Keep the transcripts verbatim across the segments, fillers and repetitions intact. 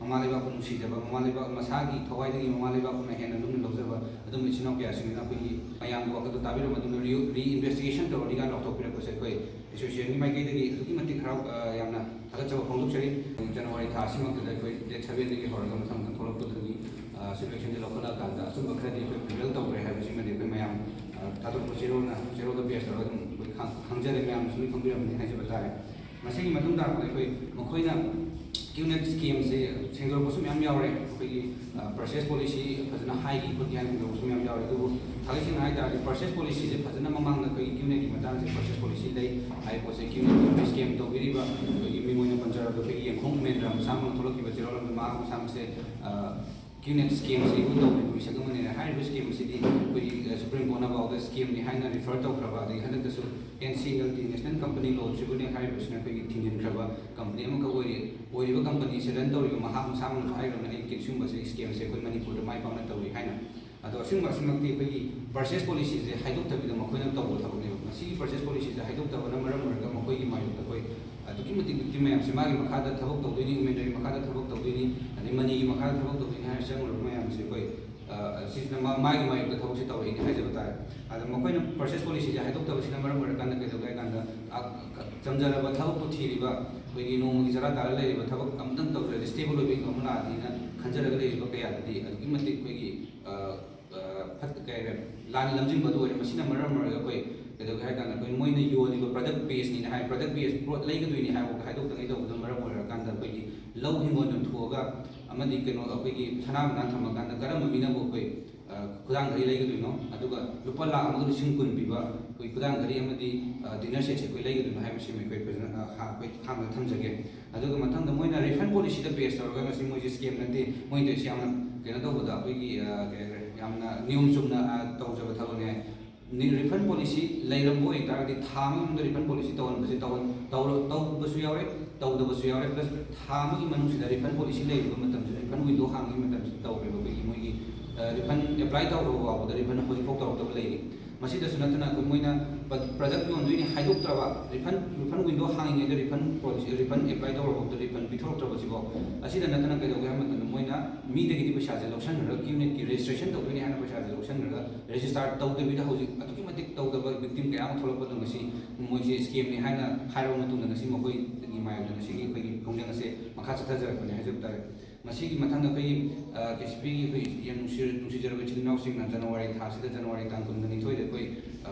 ꯃꯃꯥ ꯂꯩꯕꯥꯛꯄꯨ ꯅꯨꯡꯁꯤꯖꯕ, ꯃꯃꯥ ꯂꯩꯕꯥꯛ ꯃꯁꯥꯒꯤ ꯊꯋꯥꯏꯗꯒꯤ ꯃꯃꯥ ꯂꯩꯕꯥꯛꯄꯨꯅ ꯍꯦꯟꯅ ꯂꯨꯝꯅ ꯂꯧꯖꯕ ꯑꯗꯨꯝꯕ ꯏꯆꯤꯟ ꯏꯅꯥꯎ ꯀꯌꯥꯁꯤꯡꯅ ꯑꯩꯈꯣꯏꯒꯤ ꯃꯌꯥꯝꯒꯤ ꯋꯥꯈꯜꯗꯣ ꯇꯥꯕꯤꯔꯕ ꯃꯇꯨꯡꯗ ꯔꯤ ꯏꯟꯚꯦꯁꯇꯤꯒꯦꯁꯟ ꯇꯧꯔꯅꯤ ꯀꯥꯏꯅ ꯂꯥꯎꯊꯣꯛꯄꯤꯔꯛꯄꯁꯦ ꯑꯩꯈꯣꯏ ꯑꯦꯁꯣꯁꯤꯌꯦꯁꯟꯒꯤ ꯃꯥꯏꯀꯩꯗꯒꯤ ꯑꯗꯨꯛꯀꯤ ꯃꯇꯤꯛ ꯍꯔꯥꯎ ꯌꯥꯝꯅ ꯊꯥꯒꯠꯆꯕ ꯐꯣꯡꯗꯣꯛꯆꯔꯤ꯫ ꯖꯅꯋꯥꯔꯤ ꯊꯥ ꯑꯁꯤꯃꯛꯇꯗ ꯑꯩꯈꯣꯏ ꯗꯦꯠ ꯁꯕꯦꯟꯗꯒꯤ ꯍꯧꯔꯒ ꯃꯊꯪ ꯃꯊꯪ ꯊꯣꯛꯂꯛꯄꯗꯨꯒꯤ ꯁꯤꯆꯨꯋꯦꯁꯟꯁꯦ ꯂꯧꯈꯠꯂꯛꯑꯀꯥꯟꯗ ꯑꯆꯨꯝꯕ ꯈꯔꯗꯤ ꯑꯩꯈꯣꯏ ꯄ꯭ꯔꯤꯚꯦꯜ ꯇꯧꯈ꯭ꯔꯦ ꯍꯥꯏꯕꯁꯤꯃꯗꯤ ꯑꯩꯈꯣꯏ ꯃꯌꯥꯝ ꯊꯥꯗꯣꯛꯄ ꯆꯦꯔꯣꯜꯅ ꯆꯦꯔꯣꯜꯗ ꯕꯦꯁ ꯇꯧꯔꯒ ꯑꯗꯨꯝ ꯑꯩꯈꯣꯏ ꯈꯪꯖꯔꯦ, ꯃꯌꯥꯝꯅꯁꯨ ꯂꯣꯏ ꯈꯪꯕꯤꯔꯝꯃꯅꯤ ꯍꯥꯏꯖꯕ ꯇꯥꯔꯦ꯫ ꯃꯁꯤꯒꯤ ꯃꯇꯨꯡ ꯇꯥꯔꯛꯄꯗ ꯑꯩꯈꯣꯏ ꯃꯈꯣꯏꯅ ꯀ꯭ꯌꯨꯅꯦꯠ ꯁ꯭ꯀꯦꯝꯁꯦ ꯁꯦꯡꯗꯣꯔꯛꯄꯁꯨ ꯃꯌꯥꯝ ꯌꯥꯎꯔꯦ꯫ ꯑꯩꯈꯣꯏꯒꯤ ꯄꯔꯆꯦꯁ ꯄꯣꯂꯤꯁꯤ ꯐꯖꯅ ꯍꯥꯏꯈꯤ ꯈꯣꯠꯈꯤ ꯍꯥꯏꯅ ꯁꯦꯡꯗꯣꯔꯛꯄꯁꯨ ꯃꯌꯥꯝ ꯌꯥꯎꯔꯦ꯫ ꯑꯗꯨꯕꯨ ꯊꯥꯡꯒꯩ ꯁꯦꯡꯅ ꯍꯥꯏ ꯇꯥꯔꯗꯤ ꯄꯔꯆꯦꯁ ꯄꯣꯂꯤꯁꯤꯁꯦ ꯐꯖꯅ ꯃꯃꯥꯡꯗ ꯑꯩꯈꯣꯏꯒꯤ ꯀ꯭ꯌꯨꯅꯦꯠꯀꯤ ꯃꯇꯥꯡꯁꯦ ꯄꯔꯆꯦꯁ ꯄꯣꯂꯤꯁꯤ ꯂꯩ ꯍꯥꯏꯕ ꯄꯣꯠꯁꯦ ꯀ꯭ꯌꯨꯅꯦꯠꯀꯤ ꯁ꯭ꯀꯦꯝ ꯇꯧꯕꯤꯔꯤꯕ ꯑꯩꯈꯣꯏꯒꯤ ꯃꯤꯡ ꯑꯣꯏꯅ ꯄꯟꯖꯔꯕꯗ ꯑꯩꯈꯣꯏꯒꯤ ꯌꯦꯡꯈꯣꯡ ꯎꯃꯦꯟꯗ꯭ꯔ ꯃꯁꯥꯃꯛꯅ ꯊꯣꯛꯂꯛꯈꯤꯕ ꯆꯦꯔꯣꯜ ꯑꯃꯗ ꯃꯍꯥꯛ ꯃꯁꯥꯃꯛꯁꯦ ꯀ꯭ꯌꯨꯅꯦꯠ ꯁ꯭ꯀꯦꯝꯁꯤ ꯑꯩꯈꯣꯏ ꯇꯧꯔꯤꯕ ꯃꯤꯁꯛ ꯑꯃꯅꯦꯅ ꯍꯥꯏꯔꯤꯕ ꯁ꯭ꯀꯦꯝ ꯑꯁꯤꯗꯤ ꯑꯩꯈꯣꯏꯒꯤ ꯁꯨꯄ꯭ꯔꯤꯝ ꯀꯣꯔꯠꯅ ꯐꯥꯎꯗ ꯁ꯭ꯀꯦꯝꯅꯤ ꯍꯥꯏꯅ ꯔꯤꯐꯔ ꯇꯧꯈ꯭ꯔꯕ, ꯑꯗꯒꯤ ꯍꯟꯗꯛꯇꯁꯨ N C L T, National Company Law Tribunal ꯍꯥꯏꯔꯤꯕꯁꯤꯅ ꯑꯩꯈꯣꯏꯒꯤ ꯊꯤꯡꯖꯤꯟꯈ꯭ꯔꯕ ꯀꯝꯄꯅꯤ ꯑꯃꯈꯛ ꯑꯣꯏꯔꯤ꯫ ꯑꯣꯏꯔꯤꯕ ꯀꯝꯄꯅꯤꯁꯦ ꯔꯟ ꯇꯧꯔꯤꯕ ꯃꯍꯥꯛ ꯃꯁꯥꯃꯛꯅꯁꯨ ꯍꯥꯏꯈ꯭ꯔꯕꯅꯤ, ꯑꯩ ꯁꯤꯒꯨꯝꯕꯁꯦ ꯁ꯭ꯀꯦꯝꯁꯦ ꯑꯩꯈꯣꯏ ꯃꯅꯤꯄꯨꯔꯗ ꯃꯥꯏ ꯄꯥꯛꯅ ꯇꯧꯔꯤ ꯍꯥꯏꯅ꯫ ꯑꯗꯣ ꯑꯁꯤꯒꯨꯝꯕ ꯑꯁꯤꯃꯛꯇꯤ ꯑꯩꯈꯣꯏꯒꯤ ꯄꯔꯆꯦꯁ ꯄꯣꯂꯤꯁꯤꯁꯦ ꯍꯥꯏꯗꯣꯛꯇꯕꯤꯗ ꯃꯈꯣꯏꯅ ꯇꯧꯕ ꯊꯕꯛꯅꯦꯕ꯫ ꯃꯁꯤꯒꯤ ꯄꯔꯆꯦꯁ ꯄꯣꯂꯤꯁꯤꯁꯦ ꯍꯥꯏꯗꯣꯛꯇꯕꯅ ꯃꯔꯝ ꯑꯣꯏꯔꯒ ꯃꯈꯣꯏꯒꯤ ꯃꯥꯌꯣꯛꯇ ꯑꯩꯈꯣꯏ ꯑꯗꯨꯛꯀꯤ ꯃꯇꯤꯛ ꯚꯤꯛꯇꯤꯝ ꯃꯌꯥꯝꯁꯦ ꯃꯥꯒꯤ ꯃꯈꯥꯗ ꯊꯕꯛ ꯇꯧꯗꯣꯏꯅꯤ, ꯎꯃꯦꯟꯗ꯭ꯔꯒꯤ ꯃꯈꯥꯗ ꯊꯕꯛ ꯇꯧꯗꯣꯏꯅꯤ, ꯑꯗꯩ ꯃꯅꯤꯒꯤ ꯃꯈꯥꯗ ꯊꯕꯛ ꯇꯧꯗꯣꯏꯅꯤ ꯍꯥꯏꯅ ꯆꯪꯉꯨꯔꯕ ꯃꯌꯥꯝꯁꯦ ꯑꯩꯈꯣꯏ, ꯑ, ꯁꯤꯁꯤꯅ ꯃꯥ-, ꯃꯥꯒꯤ ꯃꯥꯌꯣꯛꯇ ꯊꯕꯛꯁꯦ ꯇꯧꯔꯛꯏꯅꯦ ꯍꯥꯏꯖꯕ ꯇꯥꯔꯦ꯫ ꯑꯗ ꯃꯈꯣꯏꯅ ꯄꯔꯆꯦꯁ ꯄꯣꯂꯤꯁꯤꯁꯦ ꯍꯥꯏꯗꯣꯛꯇꯕꯁꯤꯅ ꯃꯔꯝ ꯑꯣꯏꯔꯀꯥꯟꯗ ꯀꯩꯗꯧꯒꯦ ꯍꯥꯏ ꯀꯥꯟꯗ, ꯑ, ꯆꯝꯖꯔꯕ ꯊꯕꯛꯄꯨ ꯊꯤꯔꯤꯕ ꯑꯩꯈꯣꯏꯒꯤ ꯅꯣꯡꯃꯒꯤ ꯆꯔꯥ ꯇꯥꯔ ꯂꯩꯔꯤꯕ ꯊꯕꯛ ꯑꯃꯇꯪ ꯇꯧꯖꯔꯁꯤ, ꯁ꯭ꯇꯦꯕꯜ ꯑꯣꯏꯕ ꯏꯟꯀꯝ ꯑꯃ ꯂꯥꯛꯑꯗꯤꯅ ꯈꯟꯖꯔꯒ ꯂꯩꯔꯤꯕ ꯀꯌꯥꯗꯗꯤ ꯑꯗꯨꯛꯀꯤ ꯃꯇꯤꯛ ꯑꯩꯈꯣꯏꯒꯤ, ꯑ, ꯑ, ꯐꯠ-, ꯀꯩ ꯍꯥꯏꯔꯦ, ꯂꯥꯟ ꯂꯝꯖꯤꯡꯕ ꯑꯗꯨ ꯑꯣꯏꯔꯦ꯫ ꯃꯁꯤꯅ ꯃꯔꯝ ꯑꯣꯏꯔꯒ ꯑꯩꯈꯣꯏ ꯀꯩꯗꯧꯒꯦ ꯍꯥꯏ ꯀꯥꯟꯗ ꯑꯩꯈꯣꯏ ꯃꯣꯏꯅ ꯌꯣꯜꯂꯤꯕ ꯄ꯭ꯔꯗꯛ ꯕꯦꯁꯅꯤꯅ ꯍꯥꯏ, ꯄ꯭ꯔꯗꯛ ꯕꯦꯁ ꯄꯣꯠ ꯂꯩꯒꯗꯣꯏꯅꯤ ꯍꯥꯏꯕ ꯍꯥꯏꯗꯣꯛꯇꯉꯩ ꯇꯧꯕꯗ ꯃꯔꯝ ꯑꯣꯏꯔꯀꯥꯟꯗ ꯑꯩꯈꯣꯏꯒꯤ ꯂꯧ ꯍꯤꯡꯒꯣꯜ ꯌꯣꯟꯊꯣꯛꯑꯒ ꯑꯃꯗꯤ ꯀꯩꯅꯣ ꯑꯩꯈꯣꯏꯒꯤ ꯁꯅꯥ ꯕꯅꯥ ꯊꯝꯃꯀꯥꯟꯗ ꯀꯔꯝꯕ ꯃꯤꯅꯕꯨ ꯑꯩꯈꯣꯏ, ꯑ, ꯈꯨꯗꯥꯡ ꯘꯔꯤ ꯂꯩꯒꯗꯣꯏꯅꯣ, ꯑꯗꯨꯒ ꯂꯨꯄꯥ ꯂꯥꯈ ꯑꯃꯒ ꯂꯤꯁꯤꯡ ꯀꯨꯟ ꯄꯤꯕ ꯑꯩꯈꯣꯏ ꯈꯨꯗꯥꯡ ꯘꯔꯤ ꯑꯃꯗꯤ, ꯑ, ꯗꯤꯅꯔ ꯁꯦꯠꯁꯦ ꯑꯩꯈꯣꯏ ꯂꯩꯒꯗꯣꯏꯅꯣ ꯍꯥꯏꯕꯁꯤꯃ ꯑꯩꯈꯣꯏ ꯐꯖꯅ, ꯑ, ꯍꯥ-, ꯑꯩꯈꯣꯏ ꯑꯍꯥꯟꯕꯗ ꯊꯝꯖꯒꯦ꯫ ꯑꯗꯨꯒ ꯃꯊꯪꯗ ꯃꯣꯏꯅ ꯔꯤꯐꯟ ꯄꯣꯂꯤꯁꯤꯗ ꯕꯦꯁ ꯇꯧꯔꯒ ꯉꯁꯤ ꯃꯣꯏꯁꯦ ꯁ꯭ꯀꯦꯝ ꯅꯠꯇꯦ, ꯃꯣꯏꯅ ꯇꯧꯔꯤꯁꯦ ꯌꯥꯝꯅ ꯀꯩꯅꯣ ꯇꯧꯕꯗ ꯑꯩꯈꯣꯏꯒꯤ, ꯑ, ꯀꯩ ꯍꯥꯏꯈ꯭ꯔꯦ, ꯌꯥꯝꯅ ꯅꯤꯌꯣꯝ ꯆꯨꯝꯅ, ꯑ, ꯇꯧꯖꯕ ꯊꯕꯛꯅꯦ ꯍꯥꯏ꯫ ꯔꯤꯐꯟ ꯄꯣꯂꯤꯁꯤ ꯂꯩꯔꯝꯕ ꯑꯣꯏꯇꯥꯔꯒꯗꯤ ꯊꯥ ꯑꯃꯒꯤ ꯃꯅꯨꯡꯗ ꯔꯤꯐꯟ ꯄꯣꯂꯤꯁꯤ ꯇꯧꯍꯟꯕꯁꯦ ꯇꯧꯍꯟ-, ꯇꯧꯔ-, ꯇꯧꯕꯁꯨ ꯌꯥꯎꯔꯦ, ꯇꯧꯗꯕꯁꯨ ꯌꯥꯎꯔꯦ꯫ ꯄ꯭ꯂꯁ ꯊꯥ ꯑꯃꯒꯤ ꯃꯅꯨꯡꯁꯤꯗ ꯔꯤꯐꯟ ꯄꯣꯂꯤꯁꯤ ꯂꯩꯔꯤꯕ ꯃꯇꯝꯁꯤꯗ, ꯔꯤꯐꯟ ꯋꯤꯟꯗꯣ ꯍꯥꯡꯉꯤꯕ ꯃꯇꯝꯁꯤꯗ ꯇꯧꯔꯦꯕ ꯑꯩꯈꯣꯏꯒꯤ ꯃꯣꯏꯒꯤ, ꯑ, ꯔꯤꯐꯟ ꯑꯦꯄ꯭ꯂꯥꯏ ꯇꯧꯔꯕ ꯐꯥꯎꯕꯗ ꯔꯤꯐꯟ ꯍꯧꯖꯤꯛꯐꯥꯎ ꯇꯧꯔꯛꯇꯕ ꯂꯩꯔꯤ꯫ ꯃꯁꯤꯗꯁꯨ ꯅꯠꯇꯅ ꯑꯩꯈꯣꯏ ꯃꯣꯏꯅ product ꯌꯣꯟꯗꯣꯏꯅꯤ ꯍꯥꯏꯗꯣꯛꯇ꯭ꯔꯕ, refund, refund window ꯍꯥꯡꯉꯤꯉꯩꯗ refund policy, refund apply ꯇꯧꯔꯕꯐꯥꯎꯗ refund ꯄꯤꯊꯣꯔꯛꯇ꯭ꯔꯕꯁꯤꯐꯥꯎ, ꯑꯁꯤꯗ ꯅꯠꯇꯅ ꯀꯩꯗꯧꯒꯦ ꯍꯥꯏꯕ ꯃꯇꯝꯗ ꯃꯣꯏꯅ ꯃꯤꯗꯒꯤꯗꯤ ꯄꯩꯁꯥꯁꯦ ꯂꯧꯁꯟꯈ꯭ꯔꯒ, QNetꯀꯤ registration ꯇꯧꯗꯣꯏꯅꯤ ꯍꯥꯏꯅ ꯄꯩꯁꯥꯁꯦ ꯂꯧꯁꯟꯈ꯭ꯔꯒ, register ꯇꯧꯗꯕꯤꯗ ꯍꯧꯖꯤꯛ ꯑꯗꯨꯛꯀꯤ ꯃꯇꯤꯛ ꯇꯧꯗꯕ victim ꯀꯌꯥ ꯑꯃ ꯊꯣꯛꯂꯛꯄꯗꯣ ꯉꯁꯤ ꯃꯣꯏꯁꯦ scamꯅꯤ ꯍꯥꯏꯅ ꯍꯥꯏꯔꯕ ꯃꯇꯨꯡꯗ ꯉꯁꯤ ꯃꯈꯣꯏꯒꯤ ꯃꯥꯌꯣꯛꯇ ꯉꯁꯤꯒꯤ ꯑꯩꯈꯣꯏꯒꯤ ꯈꯣꯡꯖꯪ ꯑꯁꯦ ꯃꯈꯥ ꯆꯠꯊꯖꯔꯛꯄꯅꯤ ꯍꯥꯏꯖꯕ ꯇꯥꯔꯦ꯫ ꯃꯁꯤꯒꯤ ꯃꯊꯪꯗ ꯑꯩꯈꯣꯏꯒꯤ, ꯑ, KCPꯒꯤ ꯑꯩꯈꯣꯏ ꯌꯥꯝ ꯅꯨꯡꯁꯤ-, ꯅꯨꯡꯁꯤꯖꯔꯕ ꯏꯆꯤꯜ ꯏꯅꯥꯎꯁꯤꯡꯅ January ꯊꯥꯁꯤꯗ, January ꯇꯥꯡ ꯀꯨꯟꯒ ꯅꯤꯊꯣꯏꯗ ꯑꯩꯈꯣꯏ, ꯑ,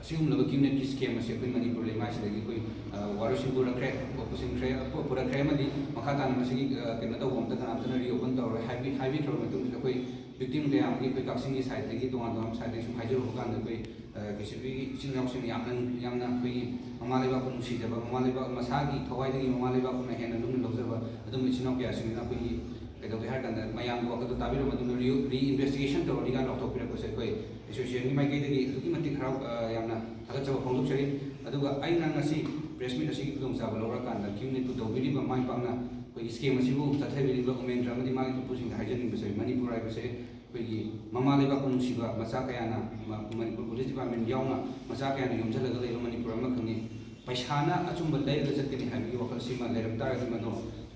ꯑꯁꯤꯒꯨꯝꯂꯕ QNetꯀꯤ scam ꯑꯁꯤ ꯑꯩꯈꯣꯏ ꯃꯅꯤꯄꯨꯔ ꯂꯩꯃꯥꯏꯁꯤꯗꯒꯤ ꯑꯩꯈꯣꯏ, ꯑ, ꯋꯥꯔꯣꯏꯁꯤꯟ ꯄꯨꯔꯛꯈ꯭ꯔꯦ, ꯄꯨꯁꯤꯟꯈ꯭ꯔꯦ, ꯄꯨ-, ꯄꯨꯔꯛꯈ꯭ꯔꯦ ꯑꯃꯗꯤ ꯃꯈꯥ ꯇꯥꯅ ꯃꯁꯤꯒꯤ, ꯑ, ꯀꯩꯅꯣ ꯇꯧꯕ ꯑꯝꯇ ꯀꯅꯥꯝꯇꯅ reopen ꯇꯧꯔꯔꯣꯏ ꯍꯥꯏꯕꯤ-, ꯍꯥꯏꯕꯤꯈ꯭ꯔꯕ ꯃꯇꯨꯡꯁꯤꯗ ꯑꯩꯈꯣꯏ victim ꯀꯌꯥ ꯑꯃꯒꯤ ꯑꯩꯈꯣꯏ ꯀꯛꯆꯤꯡꯒꯤ sideꯇꯒꯤ, ꯇꯣꯉꯥꯟ ꯇꯣꯉꯥꯟꯕ sideꯇꯒꯤ ꯁꯨꯝ ꯍꯥꯏꯖꯔꯨꯕ ꯀꯥꯟꯗ ꯑꯩꯈꯣꯏ, ꯑ, KCPꯒꯤ ꯏꯆꯤꯜ ꯏꯅꯥꯎꯁꯤꯡꯅ ꯌꯥꯝꯅ, ꯌꯥꯝꯅ ꯑꯩꯈꯣꯏꯒꯤ ꯃꯃꯥ ꯂꯩꯕꯥꯛꯄꯨ ꯅꯨꯡꯁꯤꯖꯕ, ꯃꯃꯥ ꯂꯩꯕꯥꯛ ꯃꯁꯥꯒꯤ ꯊꯋꯥꯏꯗꯒꯤ ꯃꯃꯥ ꯂꯩꯕꯥꯛꯄꯨꯅ ꯍꯦꯟꯅ ꯂꯨꯝꯅ ꯂꯧꯖꯕ ꯑꯗꯨꯝꯕ ꯏꯆꯤꯜ ꯏꯅꯥꯎ ꯀꯌꯥꯁꯤꯡꯅ ꯑꯩꯈꯣꯏꯒꯤ ꯀꯩꯗꯧꯒꯦ ꯍꯥꯏꯔ ꯀꯥꯟꯗ ꯃꯌꯥꯝꯒꯤ ꯋꯥꯈꯜꯗꯣ ꯇꯥꯕꯤꯔꯕ ꯃꯇꯨꯡꯗ re-, reinvestigation ꯇꯧꯔꯅꯤ ꯀꯥꯏꯅ ꯂꯥꯎꯊꯣꯛꯄꯤꯔꯛꯄꯁꯦ ꯑꯩꯈꯣꯏ associationꯒꯤ ꯃꯥꯏꯀꯩꯗꯒꯤ ꯑꯗꯨꯛꯀꯤ ꯃꯇꯤꯛ ꯍꯔꯥꯎ-, ꯑ, ꯌꯥꯝꯅ ꯊꯥꯒꯠꯆꯕ ꯐꯣꯡꯗꯣꯛꯆꯔꯤ꯫ ꯑꯗꯨꯒ ꯑꯩꯅ ꯉꯁꯤ press meet ꯑꯁꯤꯒꯤ ꯈꯨꯗꯣꯡꯆꯥꯕ ꯂꯧꯔꯀꯥꯟꯗ QNetꯄꯨ ꯇꯧꯕꯤꯔꯤꯕ ꯃꯥꯏ ꯄꯥꯛꯅ ꯑꯩꯈꯣꯏꯒꯤ scam ꯑꯁꯤꯕꯨ ꯆꯠꯊꯕꯤꯔꯤꯕ ꯎꯃꯦꯟꯗ꯭ꯔ ꯑꯃꯗꯤ ꯃꯥꯒꯤ ꯃꯄꯨꯁꯤꯡꯗ ꯍꯥꯏꯖꯅꯤꯡꯕꯁꯦ, ꯃꯅꯤꯄꯨꯔ ꯍꯥꯏꯕꯁꯦ ꯑꯩꯈꯣꯏꯒꯤ ꯃꯃꯥ ꯂꯩꯕꯥꯛꯄꯨ ꯅꯨꯡꯁꯤꯕ ꯃꯆꯥ ꯀꯌꯥꯅ, ꯃ-, ꯃꯅꯤꯄꯨꯔ police department ꯌꯥꯎꯅ ꯃꯆꯥ ꯀꯌꯥꯅ ꯌꯣꯝꯁꯤꯜꯂꯒ ꯂꯩꯕ ꯃꯅꯤꯄꯨꯔ ꯑꯃꯈꯛꯅꯤ꯫ ꯄꯩꯁꯥꯅ ꯑꯆꯨꯝꯕ ꯂꯩꯔꯒ ꯆꯠꯀꯅꯤ ꯍꯥꯏꯕꯒꯤ ꯋꯥꯈꯜꯁꯤꯃ ꯂꯩꯔꯝ ꯇꯥꯔꯒꯗꯤ ꯃꯗꯨ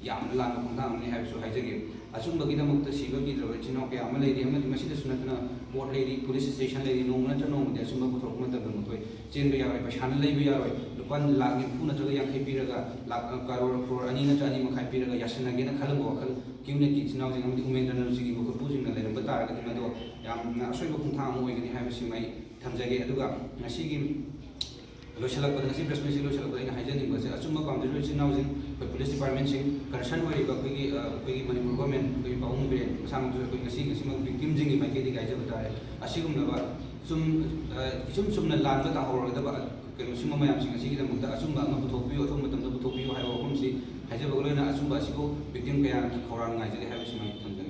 ꯌꯥꯝꯅ ꯂꯥꯟꯕ ꯈꯣꯡꯊꯥꯡ ꯑꯃꯅꯤ ꯍꯥꯏꯕꯁꯨ ꯍꯥꯏꯖꯒꯦ꯫ ꯑꯆꯨꯝꯕꯒꯤꯗꯃꯛꯇ ꯁꯤꯕ ꯀꯤꯗ꯭ꯔꯕ ꯏꯆꯤꯟ ꯏꯅꯥꯎ ꯀꯌꯥ ꯑꯃ ꯂꯩꯔꯤ ꯑꯃꯗꯤ ꯃꯁꯤꯗꯁꯨ ꯅꯠꯇꯅ court ꯂꯩꯔꯤ, police station ꯂꯩꯔꯤ, ꯅꯣꯡꯃ ꯅꯠꯇ꯭ꯔ ꯅꯣꯡꯃꯗꯤ ꯑꯆꯨꯝꯕ ꯄꯨꯊꯣꯔꯛꯄ ꯃꯇꯝꯗ ꯃꯈꯣꯏ ꯆꯦꯟꯕ ꯌꯥꯔꯣꯏ, ꯄꯩꯁꯥꯅ ꯂꯩꯕ ꯌꯥꯔꯣꯏ, ꯂꯨꯄꯥ ꯂꯥꯈ ꯅꯤꯐꯨ ꯅꯠꯇ꯭ꯔꯒ ꯌꯥꯡꯈꯩ ꯄꯤꯔꯒ ꯂꯥꯈ, ꯀꯔꯣꯔ, ꯀ꯭ꯔꯣꯔ ꯑꯅꯤ ꯅꯠꯇ꯭ꯔ ꯑꯅꯤ ꯃꯈꯥꯏ ꯄꯤꯔꯒ ꯌꯥꯁꯤꯟꯅꯒꯦꯅ ꯈꯜꯂꯝꯕ ꯋꯥꯈꯜ QNetꯀꯤ ꯏꯆꯤꯟ ꯏꯅꯥꯎꯁꯤꯡ ꯑꯃꯗꯤ ꯎꯃꯦꯟꯗ꯭ꯔꯅ ꯅꯨꯡꯁꯤꯒꯤ ꯃꯈꯣꯏ ꯄꯨꯁꯤꯡꯅ ꯂꯩꯔꯝꯕ ꯇꯥꯔꯒꯗꯤ ꯃꯗꯨ ꯌꯥꯝꯅ ꯑꯁꯣꯏꯕ ꯈꯣꯡꯊꯥꯡ ꯑꯃ ꯑꯣꯏꯒꯅꯤ ꯍꯥꯏꯕꯁꯤꯃ ꯑꯩ ꯊꯝꯖꯒꯦ꯫ ꯑꯗꯨꯒ ꯉꯁꯤꯒꯤ ꯂꯣꯏꯁꯤꯜꯂꯛꯄꯗ, ꯉꯁꯤ press meetꯁꯤ ꯂꯣꯏꯁꯤꯜꯂꯛꯄꯗ ꯑꯩꯅ ꯍꯥꯏꯖꯅꯤꯡꯕꯁꯦ, ꯑꯆꯨꯝꯕ ꯄꯥꯝꯖꯔꯤꯕ ꯏꯆꯤꯟ ꯏꯅꯥꯎꯁꯤꯡ, ꯑꯩꯈꯣꯏ police departmentꯁꯤꯡ, concern ꯑꯣꯏꯔꯤꯕ ꯑꯩꯈꯣꯏꯒꯤ, ꯑ, ꯑꯩꯈꯣꯏꯒꯤ ꯃꯅꯤꯄꯨꯔ government, ꯑꯩꯈꯣꯏꯒꯤ ꯄꯥꯕꯨꯡ ꯕꯤꯔꯦꯟ ꯃꯁꯥꯃꯛꯁꯨ ꯑꯩꯈꯣꯏ ꯉꯁꯤ, ꯉꯁꯤꯃꯛ victimꯁꯤꯡꯒꯤ ꯃꯥꯏꯀꯩꯗꯒꯤ ꯍꯥꯏꯖꯕ ꯇꯥꯔꯦ, ꯑꯁꯤꯒꯨꯝꯂꯕ ꯆꯨꯝ-, ꯑ, ꯏꯆꯨꯝ ꯆꯨꯝꯅ ꯂꯥꯟꯕ ꯇꯥꯍꯧꯔꯒꯗꯕ, ꯑ, ꯀꯩꯅꯣ, ꯁꯤꯒꯨꯝꯕ ꯃꯌꯥꯝꯁꯤꯡ ꯑꯁꯤꯒꯤꯗꯃꯛꯇ ꯑꯆꯨꯝꯕ ꯑꯃ ꯄꯨꯊꯣꯛꯄꯤꯌꯨ, ꯑꯊꯨꯕ ꯃꯇꯝꯗ ꯄꯨꯊꯣꯛꯄꯤꯌꯨ ꯍꯥꯏꯕ ꯋꯥꯐꯝꯁꯤ ꯍꯥꯏꯖꯕꯒ ꯂꯣꯏꯅꯅ ꯑꯆꯨꯝꯕ ꯑꯁꯤꯕꯨ victim ꯀꯌꯥꯅ ꯈꯧꯔꯥꯡꯅ ꯉꯥꯏꯖꯔꯤ ꯍꯥꯏꯕꯁꯤꯃ ꯑꯩ ꯊꯝꯖꯒꯦ꯫